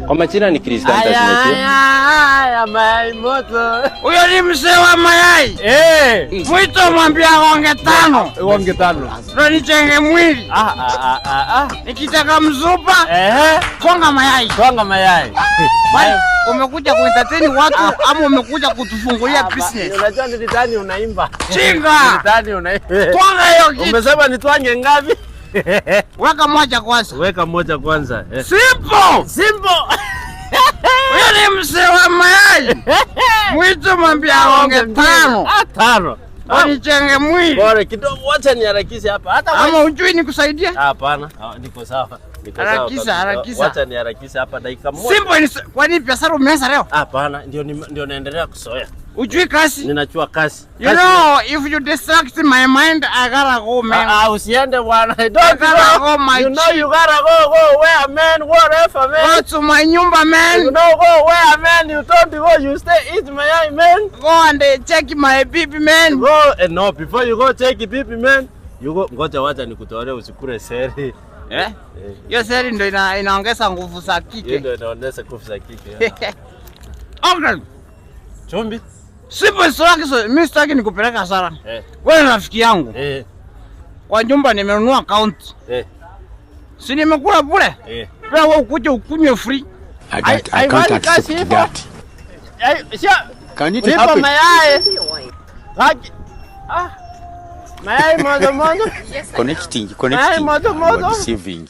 Kwa majina ni Christian Tasmeti. Aya, mayai moto. Huyo ni mzee wa mayai. Eh, Mwito mwambie agonge tano. Gonge tano. Ndo nichenge mwili. Ah, ah, ah, ah, ah. Nikitaka mzupa, Ehe, twanga mayai. Twanga mayai. Bali, umekuja kuentertain watu ama umekuja kutufungulia business? Unajua nilidhani unaimba. Chinga! Nilidhani unaimba. Twanga hiyo kitu. Umesema nitwange ngapi? Weka moja kwanza. Weka moja kwanza. Eh. Simple. Simple. Huyo ni mzee wa mayai. Mwito mwambie agonge tano. Ah, tano. Ndo nichenge mwili. Bora kidogo, wacha niharakishe hapa. Hata Ama hujui nikusaidia? Hapana, ah, niko sawa. Niko sawa Harakisha, kabisa. harakisha. Wacha niharakishe hapa dakika moja. Simple ni kwani biashara umeanza leo? Hapana, ndio naendelea kusoea. Hujui kazi? Ninachua kasi. You know, if you distract my mind, I gotta go, man. Ah, ah, usiende bwana. Don't I gotta go. go, my You know you gotta go, go where, man, whatever, man. Go to my nyumba, You man. know go where, man. You don't go, you stay eat mayai, man. Go and check my bibi, man. Go, no, before you go check bibi, man. You go, ngoja wacha nikutolee usikule seri. Eh? Hiyo seri ndo inaongeza nguvu za Hiyo kike. ndio inaonyesha nguvu za kike. Okay. Chumbi. Simple sitaki, mimi sitaki nikupeleka hasara. Eh. Wewe ni rafiki yangu. Eh, Kwa nyumba nimenunua account. eh, Si nimekula bure? eh. Pia wewe ukuje ukunywe free. I can't, I I can't want accept cash that. Ay, sio. Can it Nipa happen? mayai. Laki. Ah. Mayai moto moto. Connecting, connecting, moto, you are moto. deceiving.